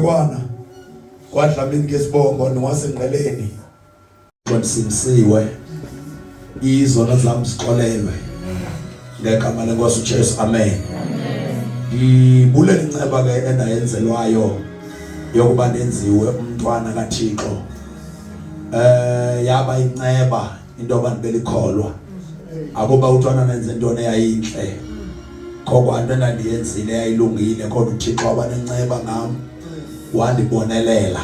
Ngwekwana kwaDlamini ngesibongo nowaseNgqeleni. Ndisindisiwe, izono zam zixolelwe ngegama lenkosi uJesu, amen. Ndibulela inceba ke endayenzelwayo yokuba ndenziwe umntwana kaThixo. Yaba inceba into yoba ndibe likholwa. Akuba utwana nenze intoni eyayintle, koko anto endandiyenzile yayilungile, kodwa uThixo waba nenceba ngam, wandibonelela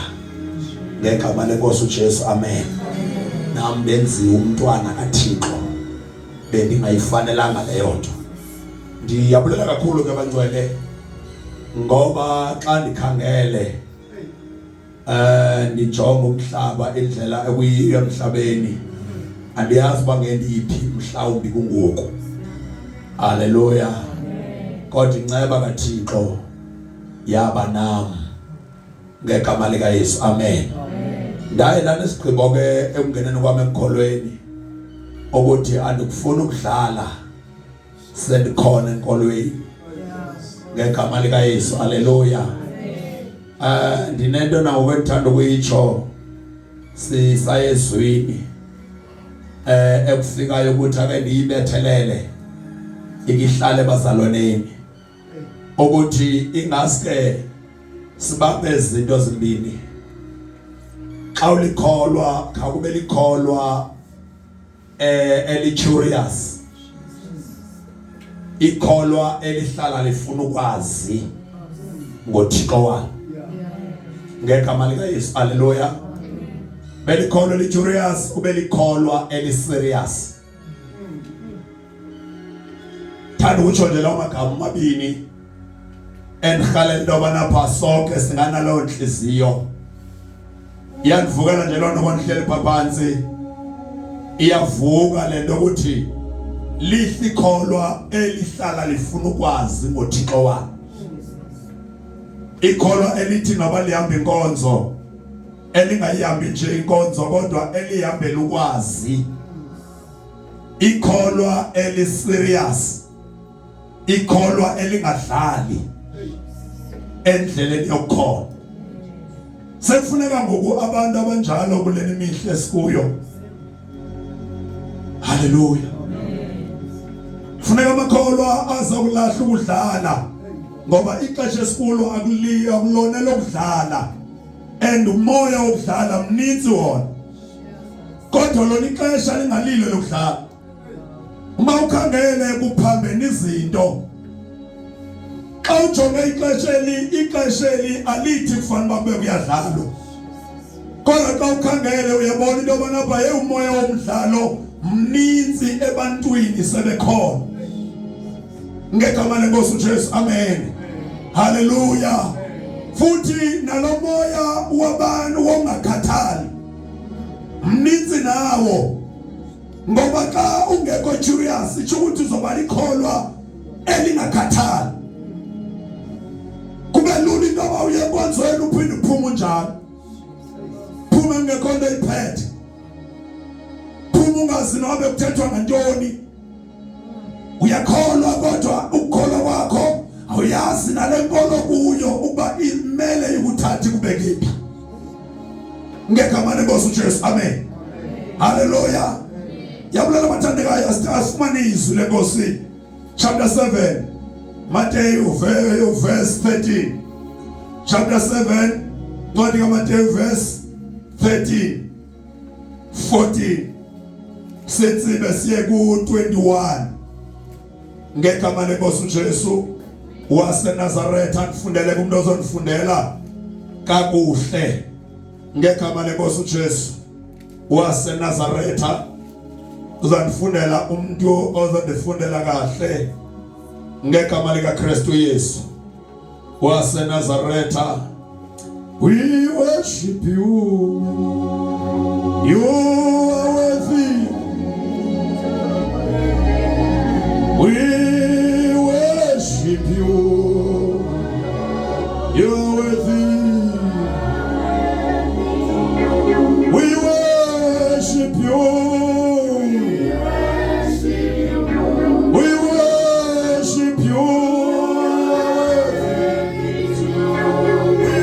ngegama lenkosi uJesu, amen. Nam ndenziwe umntwana kaThixo, bendingayifanelanga leyo nto. Ndiyabulela kakhulu ke bangcwele, ngoba xa ndikhangele ndijonga umhlaba indlela ekuyiyo emhlabeni, andiyazi uba ngendiphi mhlawumbi kungoku. Haleluya. Kodwa inceba kaThixo yaba nam ngegama likaYesu, amen. Ndaye ndanesigqibo ke ekungeneni kwam ekukholweni ukuthi andikufuni ukudlala sendikhona enkolweni ngegama likaYesu, haleluya. Ndinento nawo endithanda ukuyitsho sisayezwini ekufikayo ukuthi ake ndiyibethelele ikihlale bazalwaneni, ukuthi ingaske sibambe izinto zimbini. Xa ulikholwa, khakube likholwa eli curious, ikholwa elihlala lifuna ukwazi ngoThixo walo ngegama likaYesu, haleluya. Belikholwa eli curious, ube likholwa eli serious. Thanda ukutsho nje lawo magama amabini, endirhalela into yobana pha sonke singanaloo ntliziyo. Iyandivukela nje loo nto kondihleli pha phantsi, iyavuka le nto ukuthi lihle ikholwa elihlala lifuna ukwazi ngoThixo walo, ikholwa elithi noba lihamba inkonzo, elingayihambi nje inkonzo kodwa elihambela ukwazi, ikholwa eliserious, ikholwa elingadlali endleleni yokukholwa. Sekufuneka ngoku abantu abanjalo kuleni mihla esikuyo. Haleluya. Funeka amakholwa aza kulahla ukudlala, ngoba ixesha esikulo akuliyo, akulona lokudlala, and umoya wokudlala mninzi wona, kodwa lona ixesha lingalilo lokudlala. Uma ukhangele kuphambene izinto, xa ujonge ixesha eli, ixesha eli alithi kufanele uba kube kuyadlalwa, kodwa xa ukhangele uyabona into yobana apha ye umoya womdlalo mninzi ebantwini sebekhona ngegama lenkosi uJesu, amen. Haleluya. Futhi nalo moya wabantu wongakhathali mninzi nawo, ngoba xa ungekho curious itsho ukuthi uzoba likholwa elingakhathali. Kube lula into yoba uye enkonzweni uphinde uphume unjalo, phume kungekho nto iphethe, phuma ungazi nobe kuthethwa ngantoni. Uyakholwa, kodwa ukukholwa kwakho awuyazi nale nkolo kuyo ukuba imele ikuthathe kubekephi ngegama lenkosi uJesu, amen. Haleluya. Yabulela bathandekayo, asifumane izwi lenkosi, chapter 7 Matthew verse 13, chapter 7 ncwadi kaMatthew verse 13 14, sitsibe siye ku-21 ngegama lenkosi uJesu waseNazaretha. Ndifundele kumuntu ozondifundela kakuhle ngegama lenkosi uJesu waseNazaretha. Uzandifundela umuntu ozondifundela kahle ngegama likaKristu Yesu waseNazaretha. We worship you, you are worthy. We worship you, you are worthy. We worship you, we worship you, we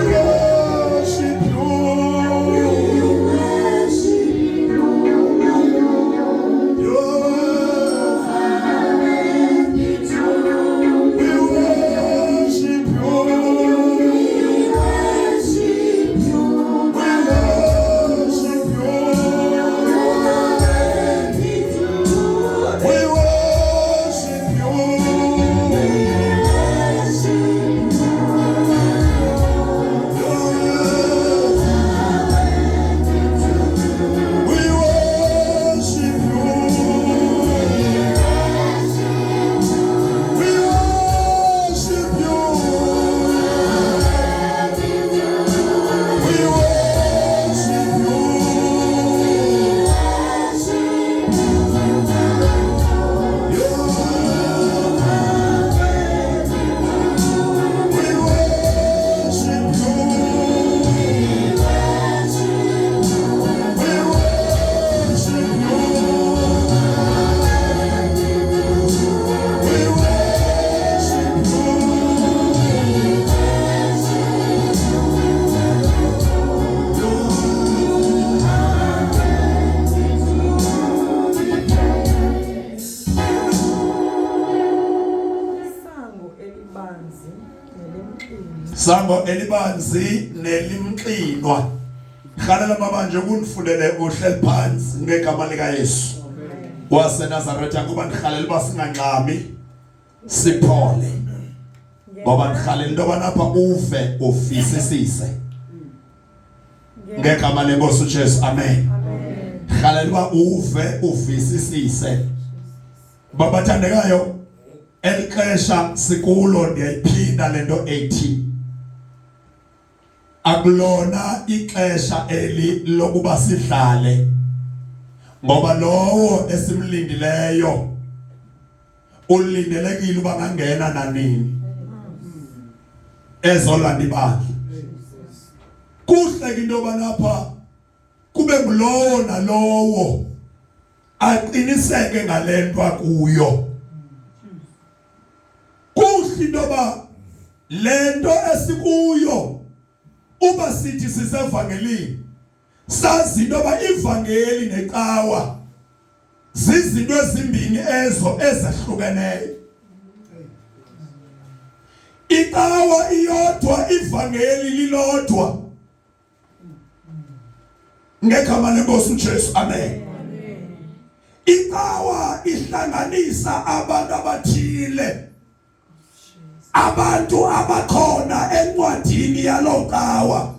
Sango elibanzi nelimxinwa. Rhalela mama nje ukundifundele uhleli phansi ngegama likaYesu. WaseNazaretha kuba ndirhalela uba singangxami siphole. Ngoba ndirhalela into yoba napha uve uvisisise. Ngegama lenkosi uJesu amen. Rhalela uba uve uvisisise. Babathandekayo elixesha sikulo ndiyayiphinda lento ethi akulona ixesha eli lokuba sidlale ngoba lowo esimlindileyo ulindelekile uba ngangena nanini ezolanda ibandla kuhle ke into yoba lapha kube ngulowo nalowo aqiniseke ngalento akuyo kuhle into yoba lento esikuyo uba sithi sisevangelini sazi into yoba ivangeli necawa zizinto ezimbini ezo ezahlukeneyo icawa iyodwa ivangeli lilodwa ngegama lenkosi uJesu amen icawa ihlanganisa abantu abathile abantu abakhona encwadini yaloo cawa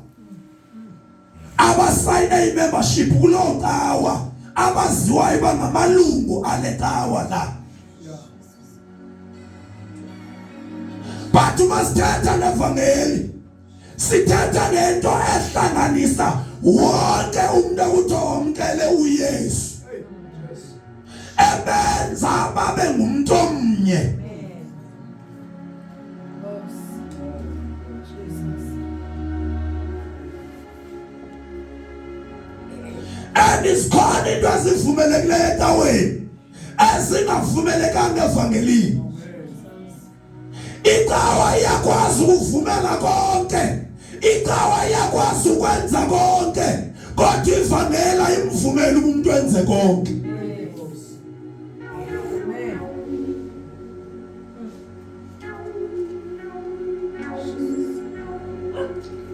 abasayine i-membership kuloo cawa abaziwayo bangamalungu ale cawa la but uma sithetha ngevangeli sithetha ngento ehlanganisa wonke umuntu ukuthi wamkele uYesu ebenza babe ngumuntu omnye and isikhona into ezivumelekileyo etaweni ezingavumelekanga evangelini Icawa iyakwazi ukuvumela konke. Icawa iyakwazi ukwenza konke. Kodwa ivangeli ayimvumeli umuntu enze konke.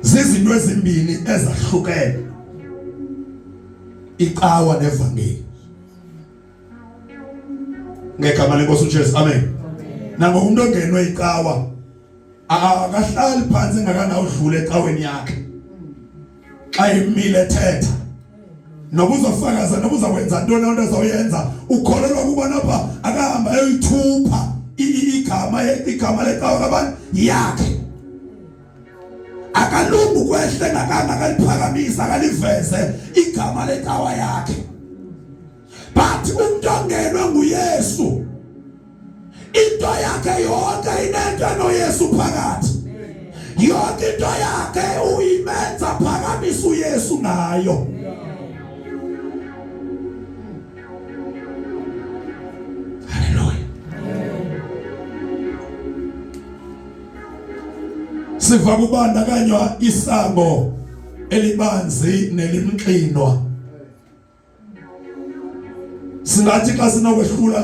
Zizinto ezimbini ezahlukene. Icawa nevangeli. Ngegama lenkosi uJesu amen. Nangoku umuntu ongenwe icawa akahlali phansi engakanawudlula ecaweni yakhe. Xa imile ethetha noba uzofakaza noba uzakwenza ntoni into azawuyenza ukholelwa kuba napha akahamba ayoyithupha igama igama lecawa kabani yakhe akalungu kwehle ngakanga akaliphakamisa akaliveze igama lecawa yakhe but umuntu ongenwe nguYesu into yakhe yonke inento enoYesu phakathi yonke into yakhe uyimenza phakamisa uYesu ngayo Haleluya Siva kubandakanywa isango elibanzi nelimxinwa Singathi xa sinokwehlula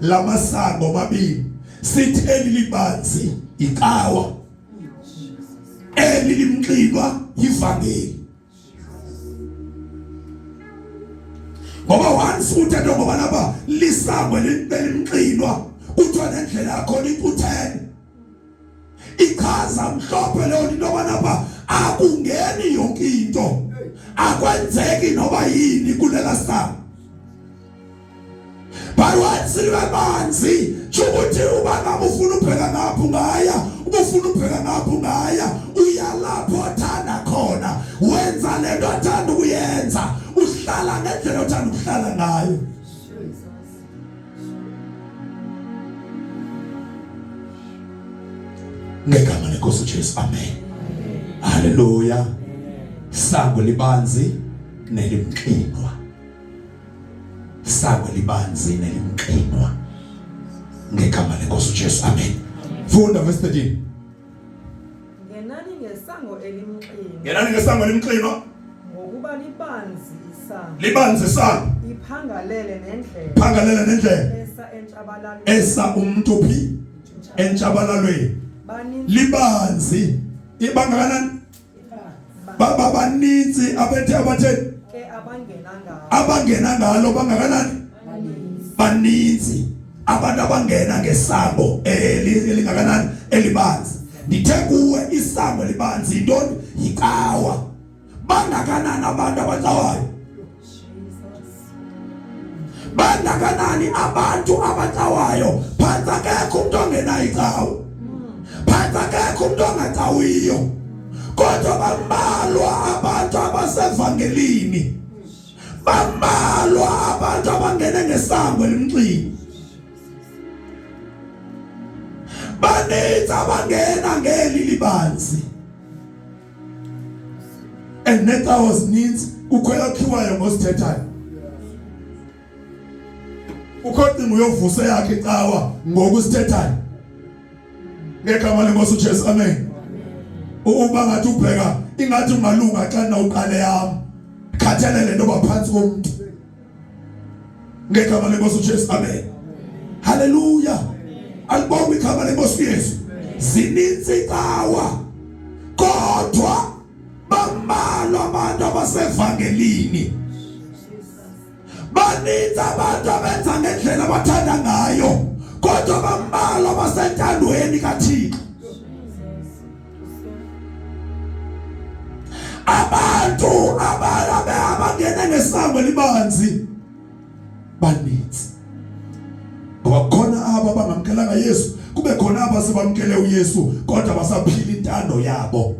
lamasango mabini sithi eli libanzi icawa eli limxinwa yivangeli ngoba once uthethe ngoba lapha lisango elimxinwa kuthiwa nendlela yakhona icuthene ichaza mhlophe leyo into yobana pha akungeni yonke into akwenzeki noba yini kulela sango but once libe banzi tsho ukuthi uba ngabe ufuna ubheka ngapha ungaya uba ufuna ubheka ngapha ungaya uya lapho othanda khona wenza le nto othanda ukuyenza uhlala ngendlela othanda ukuhlala ngayo ngegama lenkosi uJesu amen haleluya sango libanzi nelimxinwa sango libanzi nelimxinwa ngegama lenkosi uJesu amen funda verse 13 Ngenani ngesango elimxinwa. Ngenani ngesango elimxinwa. Ngokuba libanzi isango. Libanzi isango. Iphangalele nendlela. Phangalele nendlela. Esa entshabalalweni. Esa umuntu phi? Entshabalalweni. Libanzi ibangakanani? Baba baninzi abethe abathe ke abangena ngalo. Abangena ngalo bangakanani? Baninzi abantu abangena ngesango elingakanani? Elibanzi. Ndithe kuwe isango elibanzi yintoni? Yicawa. Bangakanani abantu abacawayo? Bangakanani abantu abacawayo? Phantsi akekho umntu ongenayo icawa, phantsi akekho umntu ongacawiyo, kodwa bambalwa abantu abasevangelini, bambalwa abantu abangene ngesango elimxini. Baninzi abangena ngeli libanzi. And neecawa zininzi, kukho eyakhiwayo ngosithethayo, ukho cinga uyovusa eyakhe icawa ngoku sithethayo. Ngegama lenkosi uJesu, amen. Uba ngathi ubheka ingathi ungalunga xa nawuqale yam, khathele le nto baphantsi komntu. Ngegama lenkosi uJesu, amen. Haleluya, alibongwe igama lenkosi uYesu. Zininzi icawa kodwa bambalwa abantu abasevangelini. Baninzi abantu abenza ngendlela abathanda ngayo, kodwa bambalwa abasentandweni kaThixo. Abantu abangene ngesango elibanzi baninzi, ngoba kukhona aba bangamkelanga Yesu, kube khona aba sebamkele uYesu kodwa basaphila intando yabo,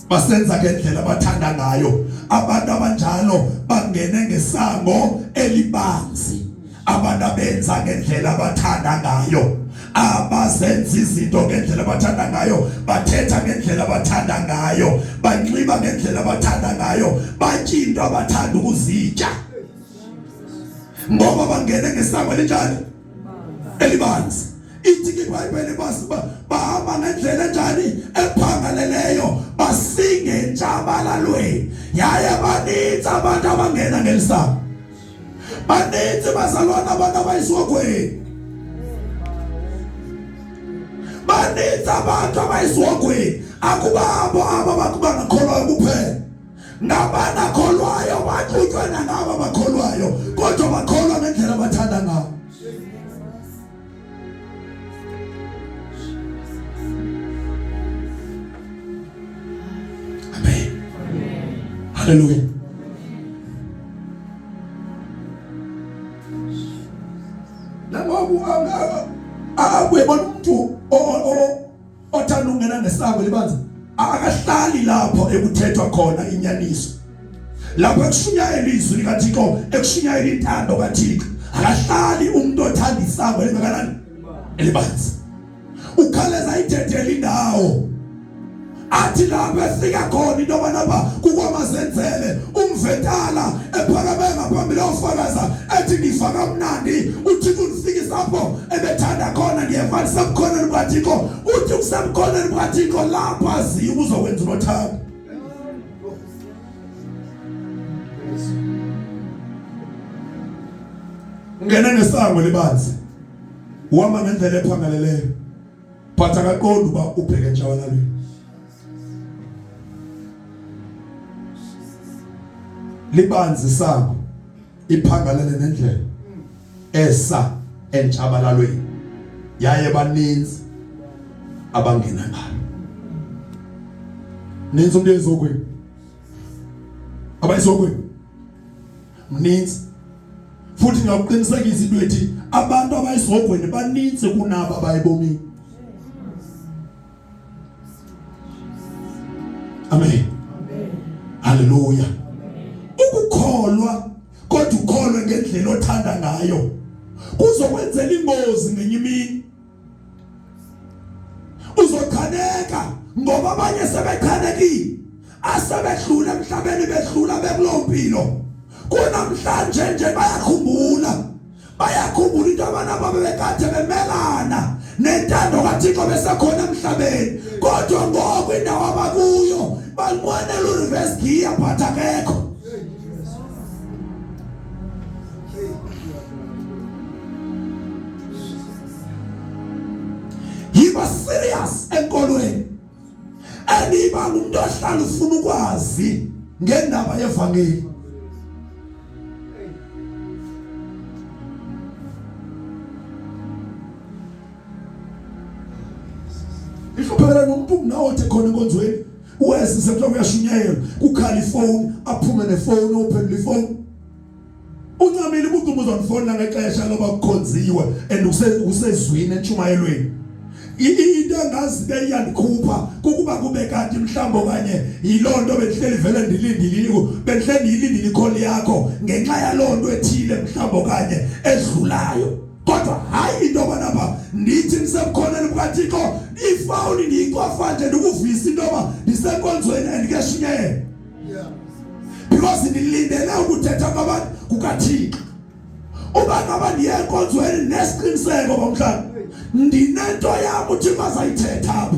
basenza ngendlela abathanda ngayo. Abantu abanjalo bangene ngesango elibanzi. Abantu abenza ngendlela abathanda ngayo, abazenza izinto ngendlela abathanda ngayo, bathetha ngendlela abathanda ngayo, banxiba ngendlela abathanda ngayo, batya into abathanda ukuzitya, ngoba bangene ngesango elinjani? Elibanzi. Ithi ke iBhayibheli bahamba ngendlela enjani? Ephangaleleyo, basinge entshabalalweni. Yaye baninzi abantu abangena ngelisango. Baninzi bazalwana abantu abayisogweni, baninzi abantu abayisogweni. Akubabo aba bangakholwayo kuphela, ngabanakholwayo baxutywe nangaba bakholwayo, kodwa bakholwa ngendlela abathanda ngayo. Amen. Haleluya. Nangoku uyabona umuntu othanda ukungena ngesango libanzi akahlali lapho ekuthethwa khona inyaniso, lapho ekushunyayela izwi likaThixo, ekushunyayela intando kaThixo. Akahlali umuntu othanda isango elingakanani? Elibanzi. Ukhaleza idedela indawo, athi lapho efika khona into yobana ba kukwamazenzele, umvetala ephakame ngaphambili ofakaza ethi ndiva kamnandi, uThixo undifikisa apho ebethanda khona, ndiyeva ndisemkhoneni bukaThixo. Uthi kusemkhoneni bukaThixo lapho aziyo ubuzokwenza unothando. Ungene ngesango libanzi, uhamba ngendlela ephangaleleyo, but akaqondi uba ubheke entshabalalweni. Libanzi isango, iphangalele nendlela esa entshabalalweni, yaye baninzi abangena ngalo. Ninzi umuntu ezokweni, abayisokweni mninzi. Futhi ngakuqinisekisa into ethi abantu abayisogweni baninzi kunabo abayebomini. Amen. Haleluya. Ukukholwa kodwa ukholwe ngendlela othanda ngayo kuzokwenzela ingozi ngenye imini. Uzochaneka ngoba abanye sebechanekile, asebedlula emhlabeni, bedlula bekulowo mpilo. Kunamhlanje nje bayakhumbula, bayakhumbula into abantu ababekade bemelana nentando kaThixo besekhona emhlabeni, kodwa ngoku indawo abakuyo banqwenela ureverse gear, but akekho. Yiba Ndiba serious enkolweni. Andiba ngumuntu ohlala ufuna ukwazi ngendaba yevangeli. Ihluphekela nomuntu nawe othe khona enkonzweni wesi sekuthiwa kuyashunyayelwa kukhala ifoni aphume nefoni ophendula ifoni uncamile ubucumu uzonifona ngexesha loba kukhonziwe and usezwini entshumayelweni. Into engazi beyandikhupha kukuba kube kanti mhlawumbe okanye yiloo nto bendihleli vele ndilindile, bendihleli ndiyilindile ikholi yakho ngenxa yaloo nto ethile mhlawumbe okanye edlulayo. Kodwa hayi into yobana apha ndithi ndisebukhoneni bukaThixo ifowuni ndiyicofa nje ndikuvisa into yoba ndisenkonzweni and kuyashunyayelwa, because ndilindele ukuthetha kwabantu kukaThixo. Uba ngaba ndiye enkonzweni nesiqiniseko bomhlaba ndinento yam uThixo azayithetha apho,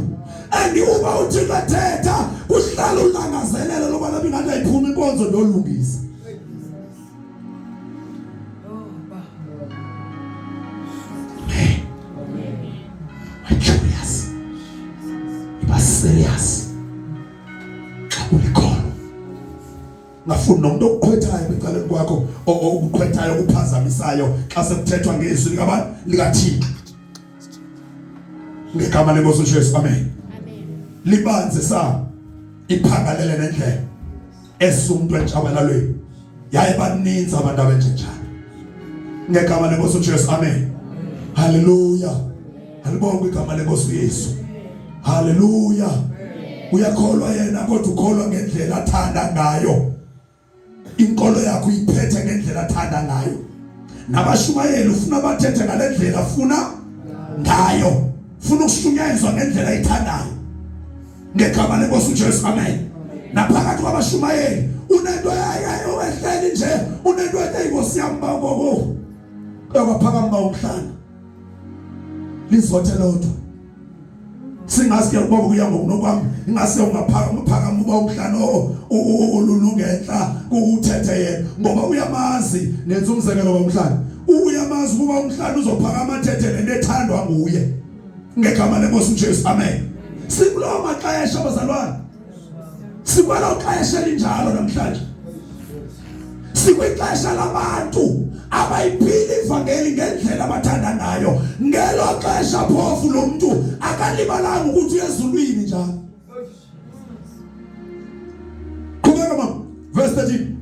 and uba uThixo ethetha kuhlala ulangazelelo loba nabi ngathi ayiphuma inkonzo ndiyolungisa. Amen. Curious. Iba serious. Xa ulikholwa. Ngafuni nomuntu okuqhwethayo ecaleni kwakho, okuqhwethayo okuphazamisayo xa sekuthethwa ngezwi likabantu likaThixo. Ngegama lenkosi uJesu, amen. Amen. Libanzi sa iphangalele nendlela esumuntu entshabalalweni. Yaye baninzi abantu abenjenjalo. Ngegama lenkosi uJesu, amen. Haleluya. Alibongwe igama lenkosi uYesu. Haleluya. Uyakholwa yena kodwa ukholwa ngendlela athanda ngayo. Inkolo yakho uyiphethe ngendlela athanda ngayo. Nabashumayeli ufuna bathethe ngale ndlela afuna ngayo. Ufuna ukushunyayezwa ngendlela ayithandayo. Ngegama lenkosi uJesu, amen. Naphakathi kwabashumayeli unento ehleli nje, unento ethi inkosi yami bangoko. Kwaphakama ba umhlana. Lizothe lodwa. Singazi ke ukuba kuya ngokunokwami, ingase ungaphakama uphakama uba umhlana olungenhla kuuthethe yena ngoba uyamazi. Nenza umzekelo womhlana, uyamazi ukuba umhlana uzophakama athethe lento ethandwa nguye. Ngegama lenkosi uJesu, amen. Sikulowo maxesha bazalwane, sikwelo xesha elinjalo namhlanje. Sikwixesha labantu abayiphila ivangeli ngendlela abathanda ngayo. Ngelo xesha phofu lo mntu akalibalanga ukuthi uyezulwini njalo. Qhubeka mama, verse 13.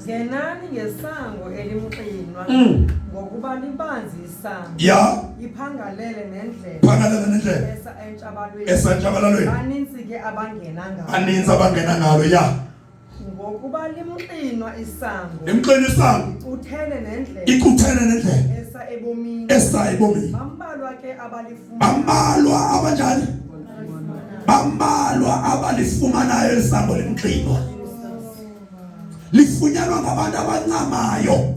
Ngenani ngesango elimxinwa, ngokuba libanzi isango, iphangalele nendlela, Phangalele nendlela esa entshabalweni, esa entshabalalweni. Baninzi ke abangena ngalo. Baninzi abangena ngalo, ya. Ngokuba limxinwa isango, limxinwa isango, icuthene nendlela, icuthene nendlela esa ebomini, esa ebomini. Bambalwa ke abalifumanayo. Bambalwa abanjani? Bambalwa abalifumanayo isango limxinwa. Lifunyanwa ngabantu abancamayo,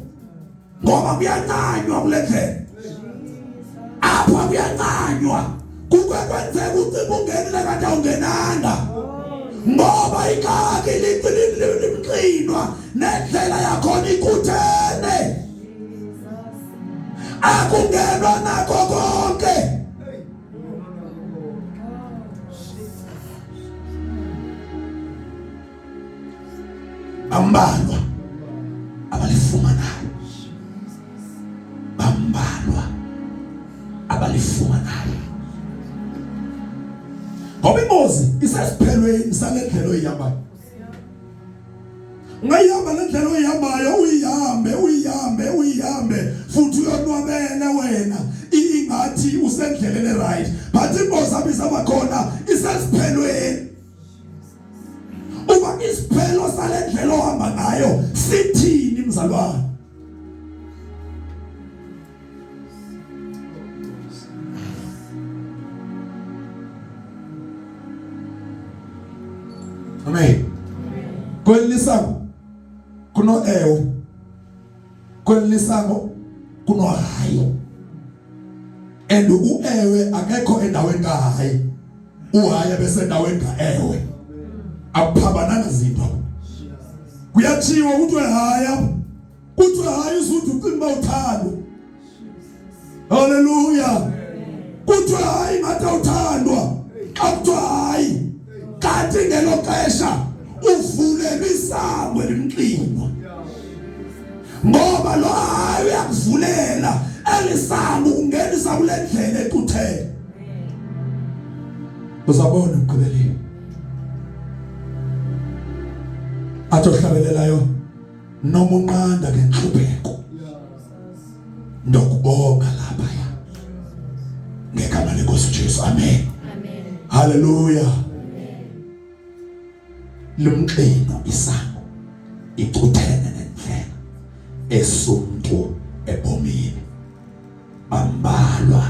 ngoba kuyancanywa kule ndlela. Apha kuyancanywa, kuke kwenzeka ucinga ungenile kanti awungenanga, ngoba ikaki limxinwa nendlela yakhona ikuthene, akungenwa nako konke. Bambalwa abalifumanayo, bambalwa abalifumanayo, ngoba ingozi isesiphelweni sale ndlela oyihambayo. Ungayihamba le ndlela oyihambayo, uyihambe uyihambe uyihambe futhi uyonwabele wena, ingathi usendleleni right, but ingozi abizaba khona isesiphelweni. Uba isiphelo sale ndlela ohamba ngayo sithini, mzalwane? Amen. Kweli lisango kuno ewe, kweli lisango kuno hayi, and uewe akekho endaweni kahayi, uhayi besendaweni kaewe. Akuphambananga zinto. Kuyatshiwo kuthiwe haya, kuthiwe hayi, uzuthi ucinga uba uthandwa. Haleluya. Kuthiwa hayi ngathi awuthandwa. Xa kuthiwa hayi kanti ngelo xesha uvulelwe isango elimxinwa. Ngoba lo hayi uyakuvulela elisango ungenisa kule ndlela ecuthele. Uzabona ugqibelile. Athi ohlabelelayo noma unqanda ngenhlupheko ndokubonga lapha ya ngegama lenkosi uJesu amen amen haleluya lumxino isango icuthene nendlela esumntu ebomini bambalwa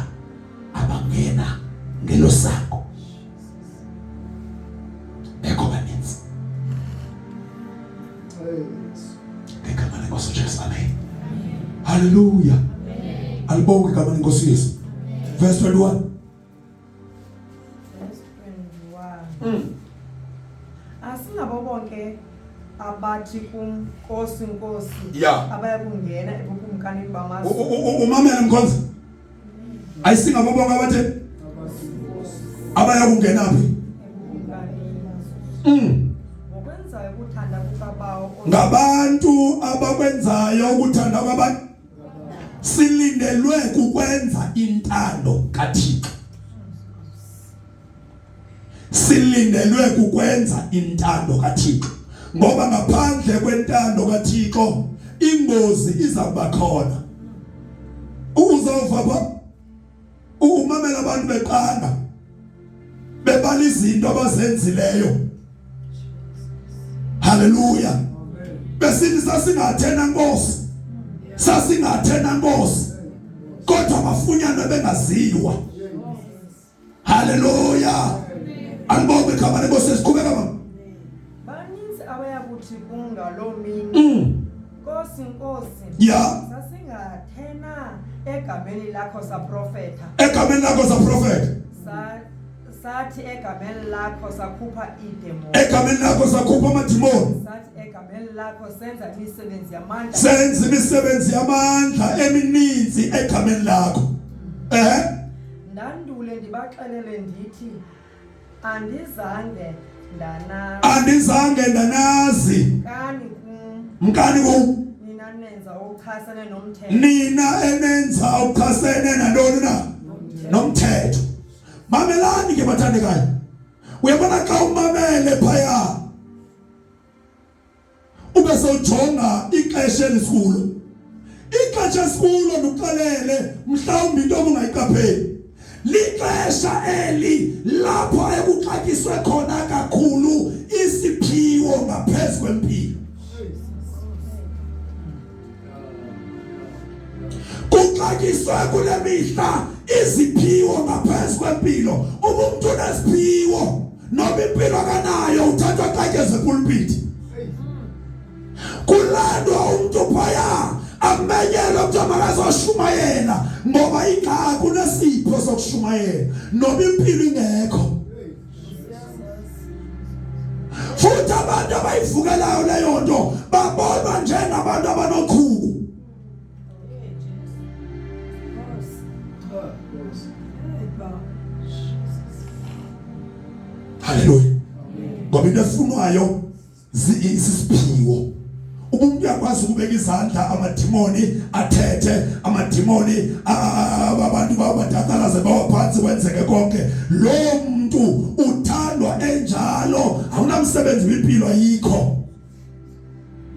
abangena ngelo sango bekho baninzi ngegama lenkosi uJesu amen haleluya alibonge igama lenkosi Yesu verse 21 Verse 21. Asingabo bonke abathi kum Nkosi Nkosi Yeah. abaya kungena ebukumkanini bamazulu. Umamele mkhonzi ayisingabo bonke abathe abaya kungena phi Ngokwenzayo ukuthanda kukaBawo ngabantu abakwenzayo ukuthanda kwabantu silindelwe kukwenza intando kaThixo silindelwe kukwenza intando kaThixo ngoba ngaphandle kwentando kaThixo ingozi iza kuba khona uzawuva pha umamela abantu beqanda bebala izinto abazenzileyo haleluya besithi sasingathena nkosi sasingathena nkosi kodwa bafunyanwe bengaziwa haleluya alibonge igama lenkosi siqhubeka mama Baninzi abaya kuthi kum ngaloo mini, Nkosi, Nkosi, ya sasingathena egameni lakho saprofetha, egameni lakho saprofetha sathi egameni lakho sakhupha iidemoni, egameni lakho sakhupha amadimoni sathi egameni lakho senza imisebenzi yamandla. Senza imisebenzi yamandla emininzi egameni lakho eh Ndandule ndibaxelele ndithi andizange ndana andizange ndanazi mkani kum mkani kum nina nenza okuchasene nomthetho nina enenza okuchasene nantoni na nomthetho mamelani ke bathandekayo uyabona xa umamele phaya ube sewujonga ixesha elisikulo ixesha esikulo ndikuxelele mhlawumbi into obungayiqapheli lixesha eli lapho ekuxatyiswe khona kakhulu isiphiwo ngaphezu kwempilo kuxatyiswe kule mihla iziphiwo ngaphezu kwempilo ubumntu unesiphiwo noba impilo akanayo uthathwa xatyezwe epulpiti kulandwa umntu phaya amenyelwe kuthiwa makazoshumayela ngoba ingxaki unesipho sokushumayela noba impilo ingekho futhi abantu abayivukelayo leyo nto babonwa njengabantu abanochuku Haleluya. Ngoba into efunwayo isisiphiwo. Umuntu uyakwazi ukubeka izandla amadimoni athethe amadimoni abantu babatatalaze bawaphansi kwenzeke konke lo muntu uthandwa enjalo awunamsebenzi wempilo ayikho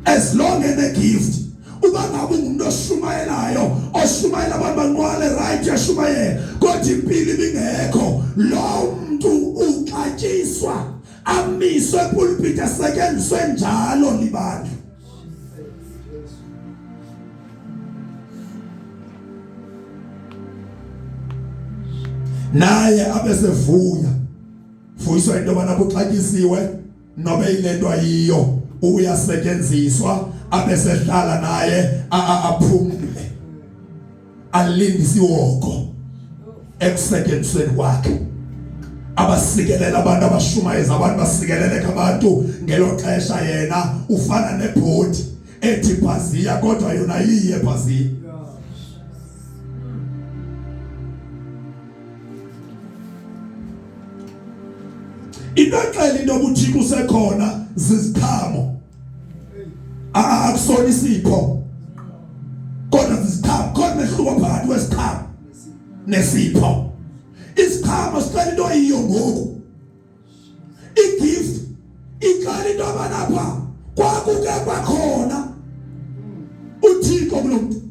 as long as the gift uba ngabe ungumuntu oshumayelayo oshumayela abantu banqwale right yashumayela kodwa impilo ibingekho lo muntu uxatyiswa amiswe epulpit asetyenziswe njalo libandla naye abesevuya vuyiswa into yobana kuxatyisiwe nobe ilento ayiyo uyasetyenziswa abesehlala naye aphumle alinde isiwoko ekusetyenzisweni kwakhe abasikelela abantu abashumayeza abantu basikeleleka abantu ngelo xesha yena ufana nebhodi ethi bhaziya kodwa yona iye bhaziya. Into exela into yobuthixo usekhona ziziqhamo. Akusona isipho. Kodwa ziziqhamo, khona mehluko phakathi kwesiqhamo nesipho. Isiqhamo sixela into eyiyo ngoku. Igift ixela into abanapha kwakuke kwakhona uThixo kulo mntu.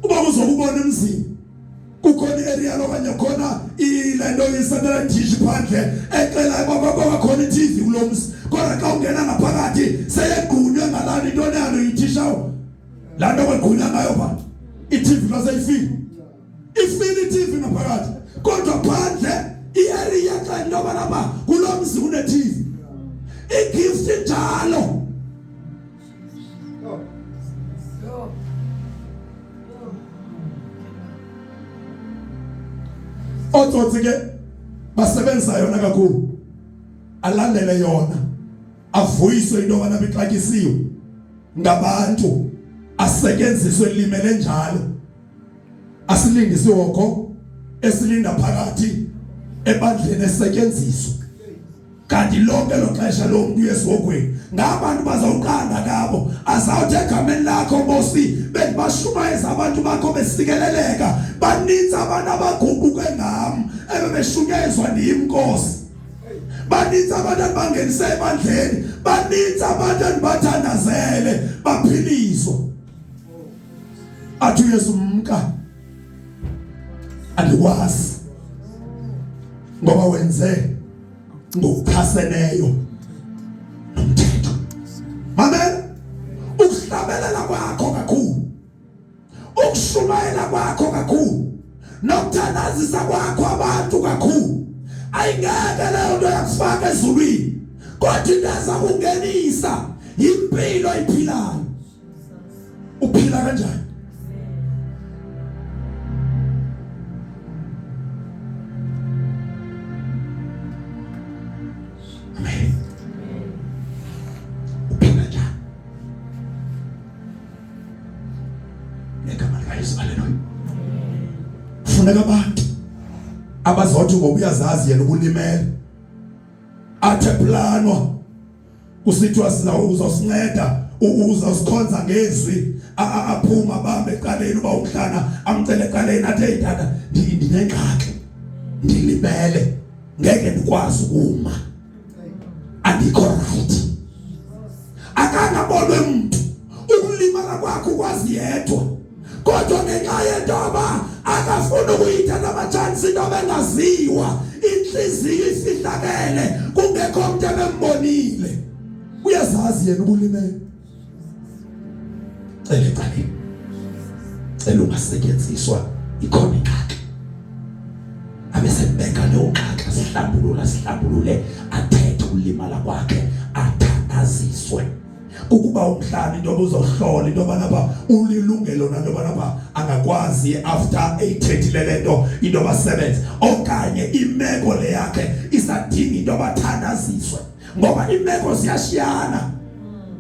Uba uzokubona emzini kukhona i-aerial okanye khona ile nto i-satellite dish phandle exela kwakhona i-TV kulo mzi kodwa xa ungena ngaphakathi seyegqunywe ngalaa nto intoni yalo yithishawo laa nto kwegqunywa ngayo pha i-TV xa seyifile ifile i-TV ngaphakathi kodwa phandle i-area xa into yoba lapha kulo mzi kune-TV i-gift injalo. Otsotsi ke basebenzisa yona kakhulu alandele yona avuyiswe into yobana bixatyisiwe ngabantu asetyenziswe limele njalo asilindi isihogo esilinda phakathi ebandleni esetyenziswa kanti lonke lo xesha lo mntu uyesihogweni ngabantu bazawuqanda kabo azawuthi egameni lakho nkosi bendibashumayeza abantu bakho besikeleleka baninzi abantu abaguquke ngam ebebeshunyayezwa ndim nkosi baninzi abantu andibangenise ebandleni baninzi abantu andibathandazele baphiliswa athi uYesu mka andikwazi ngoba wenze ngokuchaseneyo nomthetho. Mamela, ukuhlabelela kwakho kakhulu, ukushumayela kwakho kakhulu, nokuthandazisa kwakho abantu kakhulu, ayingeke leyo nto yakufaka ezulwini, kodwa into eza kungenisa yimpilo oyiphilayo. Uphila kanjani? Amen. Uphila njani? Ngegama likaYesu, haleluya. Funeka abantu abazothi ngoba uyazazi yena ubulimele athe planwa kusithiwa siza uzosinceda uzosikhonza ngezwi aphuma bambe ecaleni uba umhlana amcele ecaleni athi hey tata ndinengxaki ndilibele ngeke ndikwazi ukuma andikho right akangabonwe mntu ukulimala kwakho ukwazi yedwa kodwa ngenxa yento yoba akafuni ukuyithatha amatshansi into bengaziwa inhliziyo ifihlakele kungekho mntu ebembonile uyazazi yena ubulimele cela ecaleni cela ungasetyenziswa ikhona ingxaki abe sembeka leyo ngxaki asihlambulula sihlambulule athethe ukulimala kwakhe athandaziswe ukuba umhlali into obuzohlola into yobana pha ulilungelo nanto yobana pha angakwazi after eyithethile le nto into yoba sebenze okanye imeko le yakhe isadinga into yobathandaziswe ngoba imeko ziyashiyana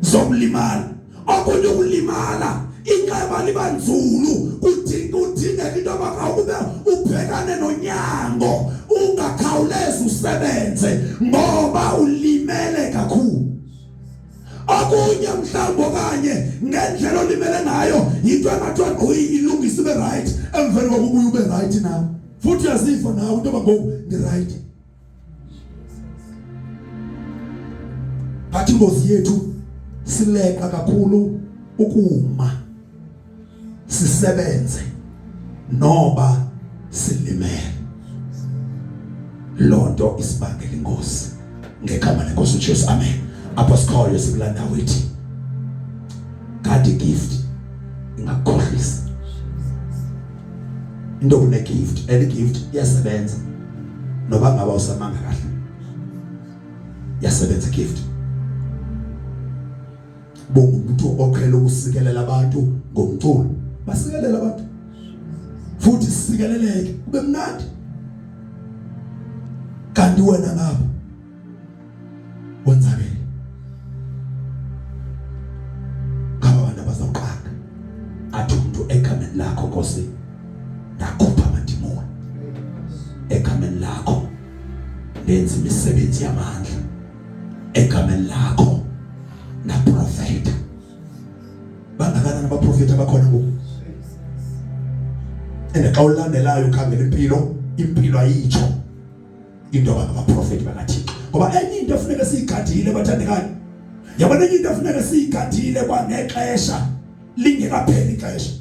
zokulimala okunye ukulimala inxeba liba nzulu kudinga udingeka into yoba ube ubhekane nonyango ungakhawulezi usebenze ngoba ulimele kakhulu okunye mhlawumbi okanye ngendlela olimele ngayo yinto engathiwa gqi ilungise ibe right emveni kokubuya ube right nawe futhi uyaziva nawe into yoba ngoku ndi-right but ingozi yethu sileqa kakhulu ukuma sisebenze noba silimele lonto isibangela ingozi ngegama lenkosi uJesu amen apho sikhoyo sikulanda wethi kanti gift ingakukhohlisa into kune gift and gift iyasebenza noba ngaba usamanga kahle yasebenza gift bongumuntu oqhela ukusikelela abantu ngomculo basikelela abantu futhi sikeleleke kube mnandi kanti wena ngapha wenzakele ngaba abantu abazawuqanda athi umuntu egameni lakho Nkosi ndakhupha amadimoni egameni lakho. Ndenza imisebenzi yamandla egameni lakho, naprofeta. Bangakanani abaprofeti abakhona ngoku? And xa ulandelayo ukhangela impilo, impilo ayitsho into yoba ngabaprofeti bakaThixo. Ngoba enye into efuneka siyigadile, bathandekayo, yabona, enye into efuneka siyigadile kwangexesha lingekapheli ixesha,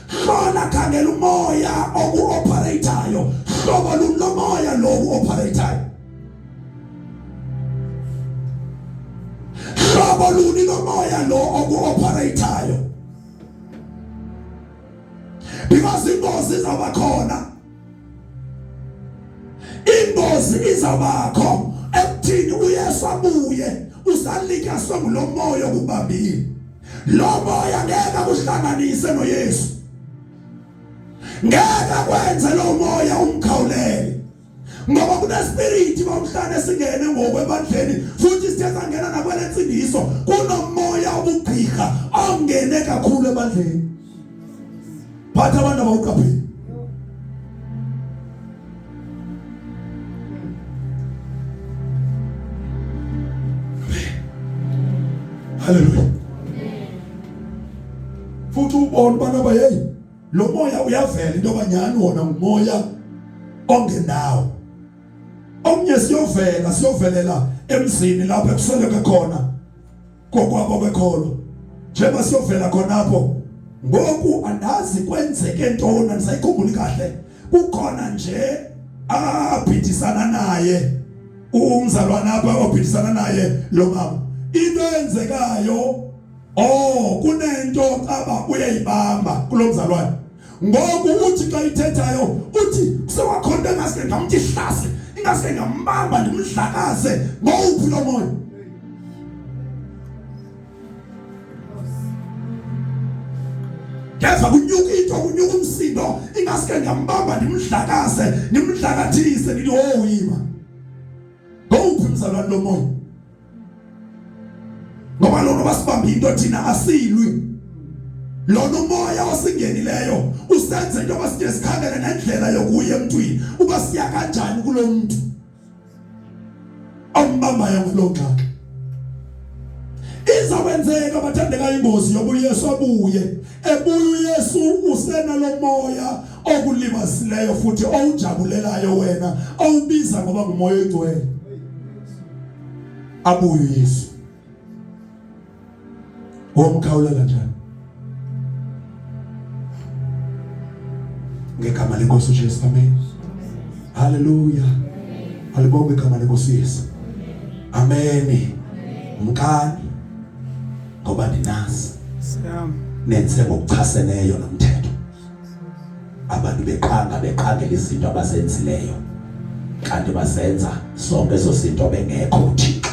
hlola, khangela umoya oku-operatayo. Hlobo luni lomoya lo u-operatayo? Hlobo luni lomoya lo oku-operatayo? Because ingozi izawuba khona, ingozi izawubakho ekuthini uYesu abuye usalityaswe ngulo moya okubambile. Lo moya ngeke akuhlanganise noYesu, ngeke akwenze lo moya umkhawulele, ngoba kunespiriti bomhlane singene ngoku ebandleni, futhi sithe sangena nakwelensindiso. Kunomoya obugqirha ongene kakhulu ebandleni, phatha abantu abawuqapheli. Haleluya. Futhi ubona ubana ba, hey, lo moya uyavela into yoba nyani wona ngumoya ongendawo. Omnye siyovela, siyovelela emzini lapho ekusweleke khona kokwabo bekholo, njengoba siyovela khonapho ngoku, andazi kwenzeke ntoni, andisayikhumbuli kahle. Kukhona nje abhidisana naye umzalwana apha, obhidisana naye lo mama. Into eyenzekayo, oh, kunento caba uyayibamba kulo mzalwane. Ngoku uthi xa ithethayo uthi kusewakhona into engaske ngamthi hlase, ingaske ngambamba ndimdlakaze. Ngowuphi lo moya? Ngeva kunyuka into, kunyuka umsindo, ingaske ngambamba ndimdlakaze, ndimdlakathise. Ndithi, oh, yima, ngowuphi mzalwane lo moya? Ngoba lona basibamba into, thina asilwi. Lona umoya osingenileyo usenze into yoba side sikhangele nendlela yokuya emntwini, uba siya kanjani kulo mntu ombambayo ngaloo ngxaki. Izakwenzeka, bathandeka, ingozi yoba uYesu abuye, ebuya uYesu usenalo moya okulimazileyo futhi owujabulelayo wena, owubiza ngoba ngumoya oyingcwele. Abuye uYesu, womkhawulela njani? Ngegama lenkosi uJesu, amen. Haleluya, alibongwe igama lenkosi uYesu, amen. Mkani, ngoba ndinazi nenze ngokuchaseneyo nomthetho. Abantu beqanga, beqangela izinto abazenzileyo, kanti bazenza zonke ezo zinto bengekho kuThixo.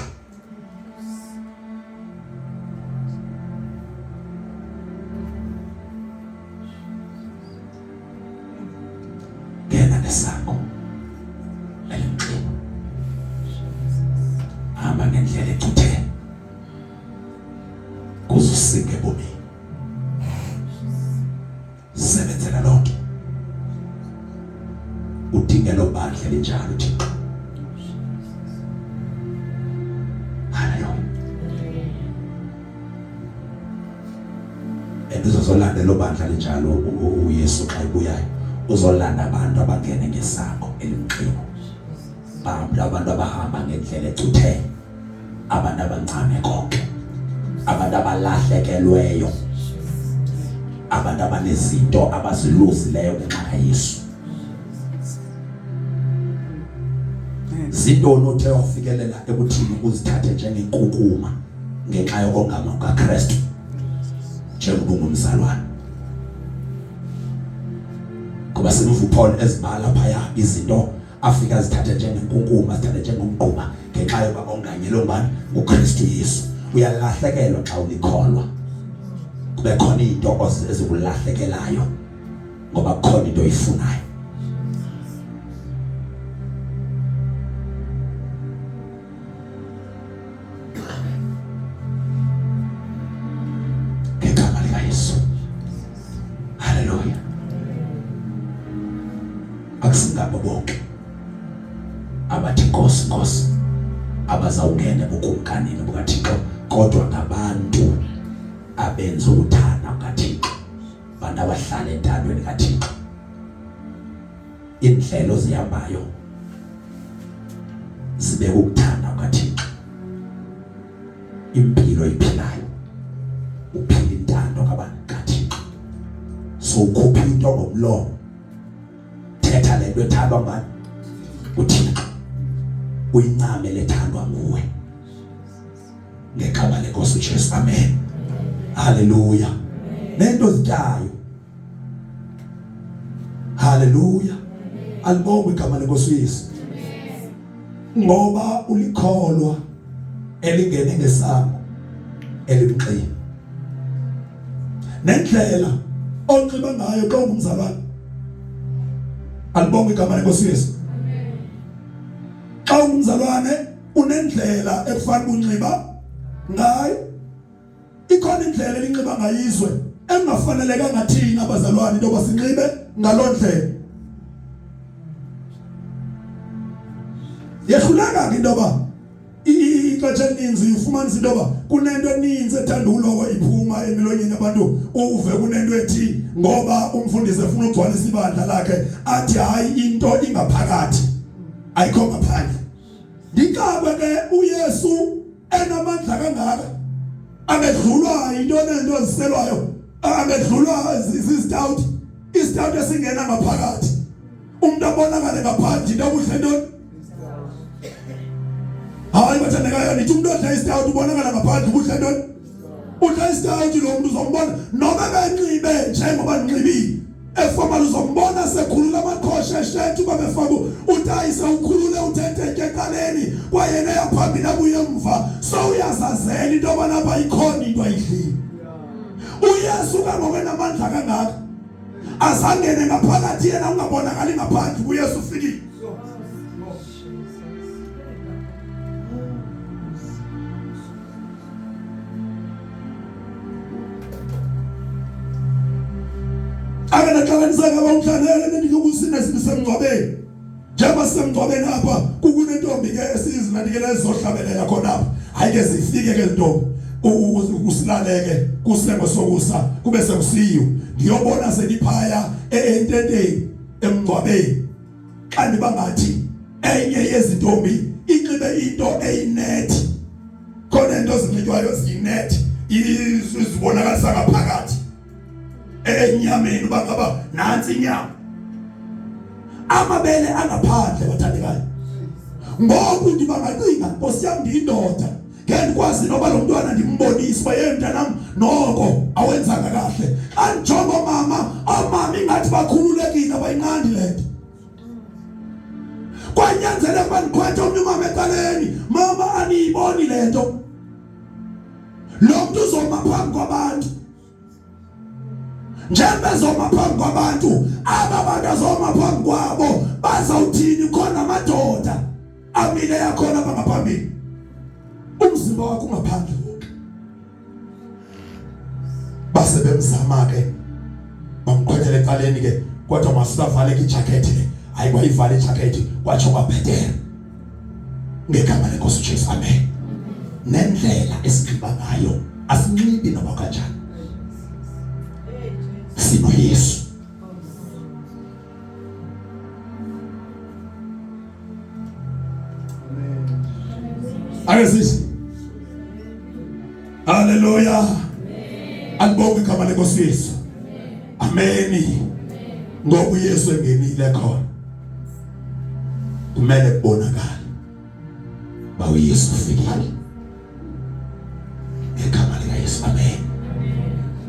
Ngena ngesango elimxinwa, hamba ngendlela ecuthene kuze usinde ebomini. Sebenzela loo nto, udinge lo bandla elinjalo uThixo. Haleluya. And uzozolanda lo bandla linjalo uYesu xa ebuyayo. Uzolanda abantu abangene ngesango elimxinwa, bahambe, abantu abahamba ngendlela ecuthene, abantu abancane konke, abantu abalahlekelweyo, abantu abanezinto abaziluzileyo ngenxa kaYesu. Zintoni othe wafikelela ekuthini uzithathe njengenkukuma ngenxa yokongama kukaKristu njengoba ungumzalwane? Ngoba simva uPaul ezibala phaya izinto afika azithathe njengenkunkuma, azithathe njengomgquba ngenxa yoba onganyelwe ngubani? NguKristu Yesu. Uyalahlekelwa xa ulikholwa, kube khona into ezikulahlekelayo ngoba kukhona into oyifunayo. Ngegama likaYesu, haleluya. Akusingabo bonke. Abathi Nkosi, Nkosi abazawungena ebukumkanini bukaThixo, kodwa ngabantu abenza ukuthanda kukaThixo, abantu abahlala entandweni kaThixo. Indlela ozihambayo zibeka ukuthanda kukaThixo. Impilo oyiphilayo uphila intando kabani? KaThixo. So ukhupha into ngomlomo, thetha lento ethandwa ngubani? UThixo. Uyincame lethandwa nguwe ngegama lenkosi uJesu. Amen. Haleluya. Nento zityayo. Haleluya. Alibongwe igama lenkosi uYesu. Ngoba ulikholwa elingene ngesango elimxini. Nendlela onxiba ngayo xa ungumzalwane. Alibongwe igama lenkosi uYesu. Xa ungumzalwane unendlela ekufanele unxiba ngayo. Ikhona indlela elinxiba ngayo izwe engafanelekanga thina abazalwane into yoba sinxibe ngaloo ndlela. Yehluleka ke into yoba ixesha elininzi ufumanisa into yoba kunento eninzi ethanda uloko iphuma emilonyeni abantu, uve kunento ethi ngoba umfundisi efuna ugcwalisa ibandla lakhe athi hayi into ingaphakathi ayikho ngaphandle. Ndixakwe ke uYesu enamandla kangaka angedlulwa into nento eziselwayo, angedlulwa zizitawuti, isitawuti esingena ngaphakathi, umuntu abonakale ngaphandle into okudla ntoni. Hayi bathandekayo, nithi umuntu odla isitawuti ubonakala ngaphandle ukudla ntoni? Udla isitawuti lo muntu uzombona noma benxibe njengoba ndinxibile eformal, uzombona sekhulula amaqhosha esheti uba befaka utayi sewukhulule uthethe ecaleni kwayena eyaphambili abuye emva, so uyazazela into yobana apha ikhona into ayidlile. uYesu kangokwenamandla kangaka azangene ngaphakathi yena ungabonakali ngaphandle, uYesu ufikile. Ake naxabaniseka abawumhlanele nendikukusina sisemngcwabeni. Njengoba sisemngcwabeni apha kukunentombi ke esizilandikele ezizohlabelela khona apha. Hayi ke zifike ke ntombi usilaleke kusengo sokusa kube sekusiyo. Ndiyobona seniphaya ententeni emngcwabeni. Xa ndiba ngathi enye yezintombi inxibe into eyinethi. Khona into ezinxitywayo ziyinethi izibonakalisa ngaphakathi enyameni uba ngaba nantsi inyama, amabele angaphandle bathandekayo. Ngoku ndiba ngacinga, Nkosi yam, ndiyindoda, ngeke ndikwazi noba lo mntwana ndimbonise uba yeye mntanam noko awenzanga kahle. Xa ndijonga oomama, oomama ingathi bakhululekile, abayinqandi le nto. Kwanyanzeleka uba ndikhwethe omnye umama ecaleni, mama aniyiboni le nto, lo mntu uzoma phambi kwabantu njengoba ezoma phambi kwabantu, aba bantu azoma phambi kwabo bazawuthini? Khona amadoda amile yakhona abangaphambili, umzimba wakho ungaphandle wonke. Base bemzama ke bamkhwethela ecaleni ke, kodwa masibavale ke ijacket le. Hayi kwayivala ijacket kwatsho kwabhetele ngegama lenkosi uJesu. Amen. Nendlela esinxiba ngayo asinxibi noba kanjani, sinoYesu. Ake sithi haleluya, alibonge igama lenkosi Yesu. Ameni. Ngoba uYesu engenile khona kumele kubonakale ba uYesu ufikile ngegama likaYesu. Amen.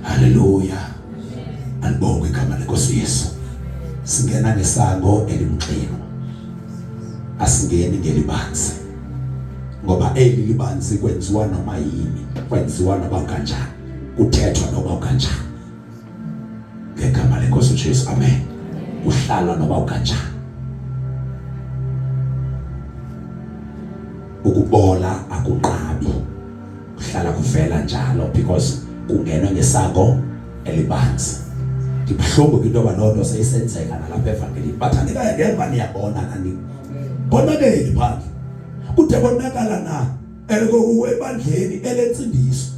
Haleluya, alibonge igama lenkosi Yesu. Singena ngesango elimxinwa, asingeni ngelibanzi, ngoba eli libanzi kwenziwa noma yini, kwenziwa noba kanjani, kuthethwa noba kanjani ngegama lenkosi uJesu. Amen. Uhlalwa noba ukanjani, ukubola akunqabi, kuhlala kuvela njalo because kungenwe ngesango elibanzi. Ndibuhlungu into yoba loo nto seyisenzeka nalapha evangelini bathandekayo. Ngeke niyabona nani. Konakele phandle. Kude konakala na ebandleni elentsindiso.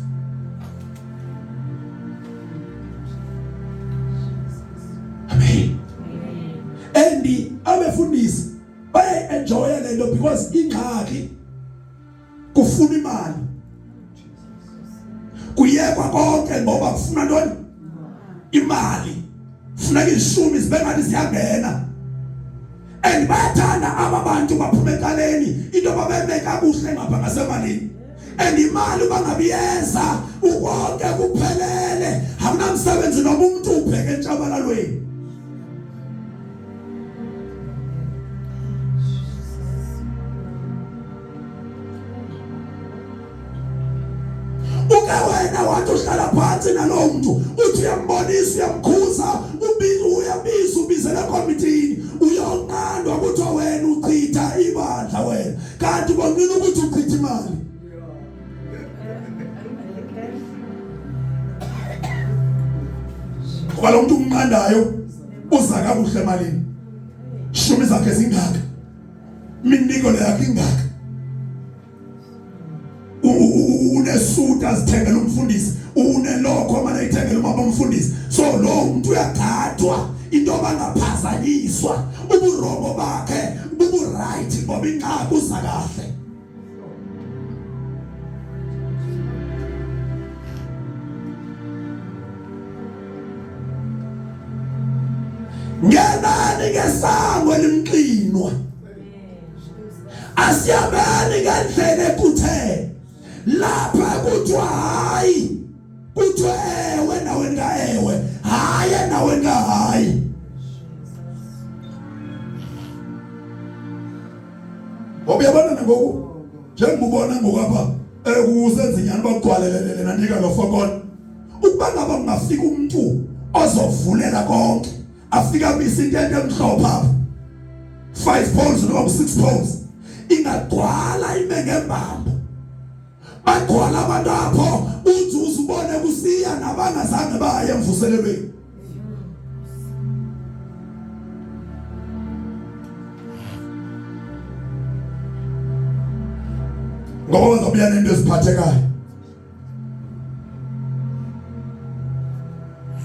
Amen. And abefundisi bayayi-enjoya le nto because ingxaki kufuna imali. Kuyekwa konke ngoba kufuna ntoni? Imali. Funeka izishumi zibe ngathi ziyangena. And bayathanda aba bantu baphuma ecaleni into babeme kakuhle ngapha ngasemalini. And imali uba ngabiyeza ukonke kuphelele akunamsebenzi noma umuntu ubheke entshabalalweni. Uke wena wathi uhlala phansi nalowo muntu uthi uyambonisa uyamkhuza ubiza uyabiza ubizela ekomitini uyonqandwa kuthiwa wena uchitha ibandla wena kanti bonqina ukuthi uchitha imali. Ngoba lo muntu umnqandayo uza kakuhle emalini, shumi zakhe zingaka, minikelo yakhe ingaka, unesuti azithengela umfundisi, unelokho amane ayithengela umama umfundisi. So lo muntu uyagadwa into bangaphazanyiswa, uburongo bakhe bubu-right ngoba ingxaki uza kahle. Ngenani ngesango elimxinwa, asiyabeni ngendlela ekuthe lapha kuthiwa hayi, kuthiwa ewe endaweni kaewe, hayi endaweni kahayi. Ngoba uyabona nangoku njengoba ubona ngoku apha ekusenzinyani bakugcwalelelele nanika lo fokona, ukuba ngaba kungafika umuntu ozovulela konke afike amise intente emhlophe apha 5 poles noma 6 poles ingagcwala ime ngembambo, bagcwala abantu apho uthi uzubone kusiya nabangazange baye emvuselelweni. Ngoba bazobuya nento eziphathekayo.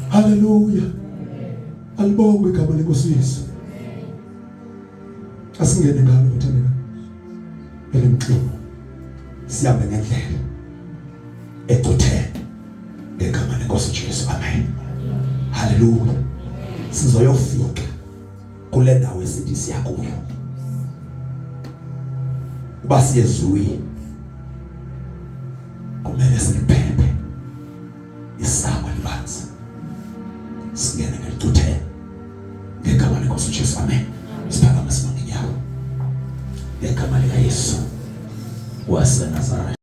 Haleluya, alibongwe igama lenkosi Yesu. Asingene ngalo bathandeka elimxinwa, sihambe ngendlela ecuthene ngegama lenkosi Jesu. Amen. Haleluya. Sizoyofika kule ndawo esithi siya kuyo, uba siye ezulwini kumele siliphephe isango elibanzi, singene ngelicuthene ngegama lenkosi Jesu. Amen. Siphakame simange inyawo ngegama lika Yesu waseNazaretha.